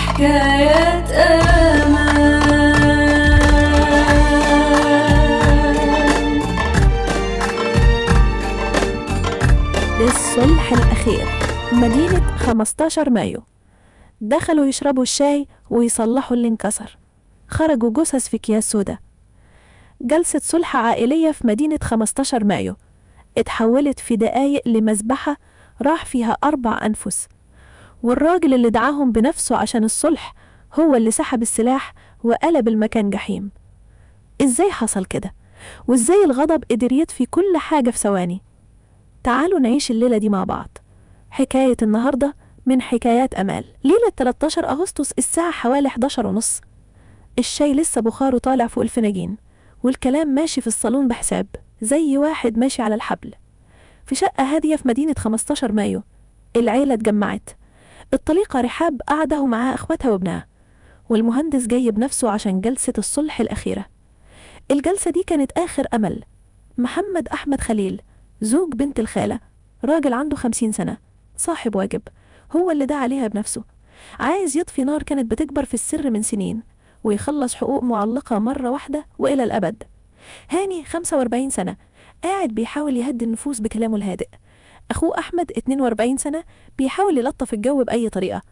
حكايات أمان. للصلح الأخير، مدينة 15 مايو. دخلوا يشربوا الشاي ويصلحوا اللي انكسر، خرجوا جثث في أكياس سودا. جلسة صلح عائلية في مدينة 15 مايو اتحولت في دقايق لمذبحة راح فيها 4 أنفس، والراجل اللي دعاهم بنفسه عشان الصلح هو اللي سحب السلاح وقلب المكان جحيم. ازاي حصل كده؟ وازاي الغضب قدر يطفي كل حاجة في ثواني؟ تعالوا نعيش الليلة دي مع بعض. حكاية النهاردة من حكايات أمال. ليلة 13 أغسطس الساعة حوالي 11:30، الشاي لسه بخاره طالع فوق الفناجين، والكلام ماشي في الصالون بحساب زي واحد ماشي على الحبل. في شقة هادية في مدينة 15 مايو العيلة اتجمعت. الطليقة رحاب قاعدة ومعاها أخواتها وابنها، والمهندس جاي بنفسه عشان جلسة الصلح الأخيرة. الجلسة دي كانت آخر أمل. محمد أحمد خليل، زوج بنت الخالة، راجل عنده 50 سنة، صاحب واجب، هو اللي دعا عليها بنفسه. عايز يطفي نار كانت بتكبر في السر من سنين، ويخلص حقوق معلقة مرة واحدة وإلى الأبد. هاني 45 سنة، قاعد بيحاول يهدي النفوس بكلامه الهادئ. أخوه أحمد 42 سنة بيحاول يلطف الجو بأي طريقة.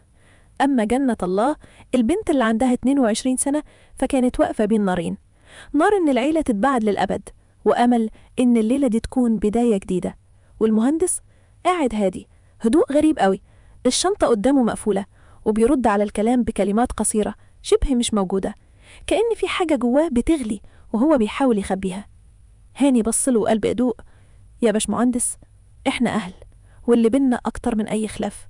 أما جنة الله، البنت اللي عندها 22 سنة، فكانت واقفة بين نارين: نار إن العيلة تتبعد للأبد، وأمل إن الليلة دي تكون بداية جديدة. والمهندس قاعد هادي، هدوء غريب قوي، الشنطة قدامه مقفولة، وبيرد على الكلام بكلمات قصيرة شبه مش موجودة، كأن في حاجة جواه بتغلي وهو بيحاول يخبيها. هاني بص له وقال بهدوء: يا باشمهندس، احنا أهل، واللي بينا أكتر من أي خلاف.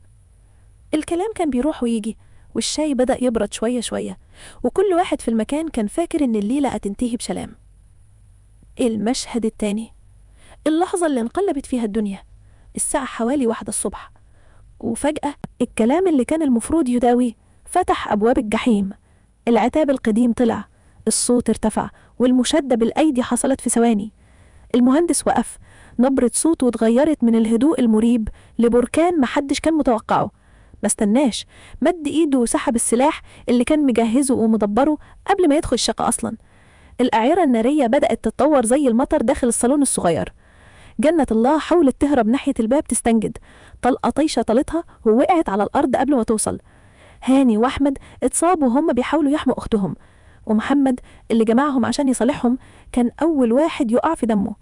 الكلام كان بيروح ويجي، والشاي بدأ يبرد شوية شوية، وكل واحد في المكان كان فاكر إن الليلة هتنتهي بسلام. المشهد التاني، اللحظة اللي انقلبت فيها الدنيا. الساعة حوالي 1 الصبح، وفجأة الكلام اللي كان المفروض يداوي فتح أبواب الجحيم. العتاب القديم طلع، الصوت ارتفع، والمشادة بالأيدي حصلت في ثواني. المهندس وقف، نبرة صوته اتغيرت من الهدوء المريب لبركان محدش كان متوقعه. ما استناش، مد ايده وسحب السلاح اللي كان مجهزه ومدبره قبل ما يدخل الشقة أصلا. الأعيرة النارية بدأت تتطور زي المطر داخل الصالون الصغير. جنة الله حاولت تهرب ناحية الباب تستنجد، طلقة طيشة طالتها ووقعت على الأرض قبل ما توصل. هاني وأحمد اتصابوا وهم بيحاولوا يحموا أختهم، ومحمد اللي جمعهم عشان يصالحهم كان أول واحد يقع في دمه.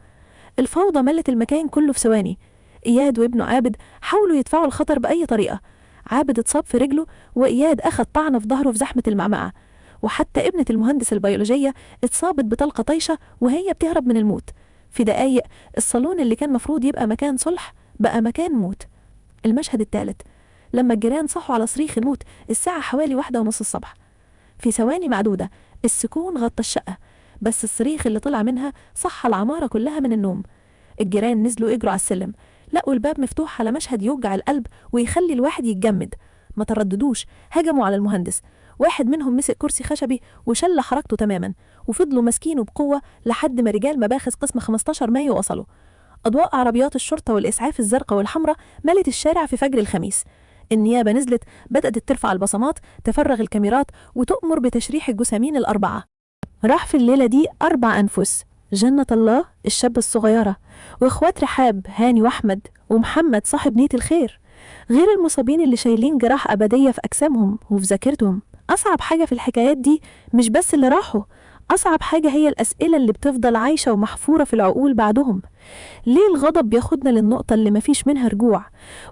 الفوضى ملت المكان كله في ثواني. إياد وابنه عابد حاولوا يدفعوا الخطر بأي طريقة. عابد اتصاب في رجله، وإياد أخذ طعنة في ظهره في زحمة المعمعة. وحتى ابنة المهندس البيولوجية اتصابت بطلقة طايشة وهي بتهرب من الموت. في دقايق الصالون اللي كان مفروض يبقى مكان صلح بقى مكان موت. المشهد الثالث، لما الجيران صحوا على صريخ الموت الساعة حوالي 1:30 الصبح. في ثواني معدودة السكون غطى الشقة، بس الصريخ اللي طلع منها صحى العمارة كلها من النوم. الجيران نزلوا يجروا على السلم، لقوا الباب مفتوح على مشهد يوجع القلب ويخلي الواحد يتجمد. ما ترددوش، هجموا على المهندس. واحد منهم مسك كرسي خشبي وشل حركته تماما، وفضلوا ماسكينه بقوة لحد ما رجال مباحث قسم 15 مايو وصلوا. أضواء عربيات الشرطة والإسعاف الزرقاء والحمراء ملت الشارع في فجر الخميس. النيابة نزلت، بدأت ترفع البصمات، تفرغ الكاميرات، وتؤمر بتشريح الجثامين 4. راح في الليلة دي 4 أنفس: جنة الله الشابة الصغيرة، وإخوات رحاب هاني وأحمد، ومحمد صاحب نية الخير، غير المصابين اللي شايلين جراح أبدية في أجسامهم وفي ذاكرتهم. أصعب حاجة في الحكايات دي مش بس اللي راحوا، أصعب حاجة هي الأسئلة اللي بتفضل عايشة ومحفورة في العقول بعدهم. ليه الغضب بياخدنا للنقطة اللي مفيش منها رجوع؟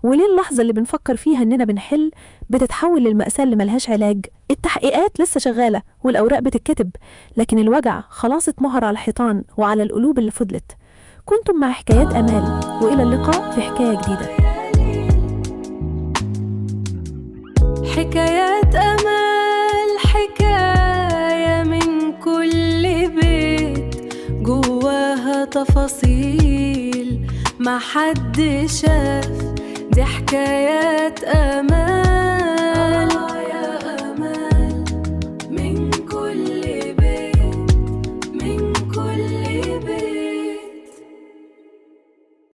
وليه اللحظة اللي بنفكر فيها إننا بنحل بتتحول للمأساة اللي ملهاش علاج؟ التحقيقات لسه شغالة والأوراق بتتكتب، لكن الوجع خلاص اتمهر على الحيطان وعلى القلوب اللي فضلت. كنتم مع حكايات أمال، وإلى اللقاء في حكاية جديدة. حكايات أمال، حكاية من كل بيت جواها تفاصيل ما حد شاف، دي حكايات أمال.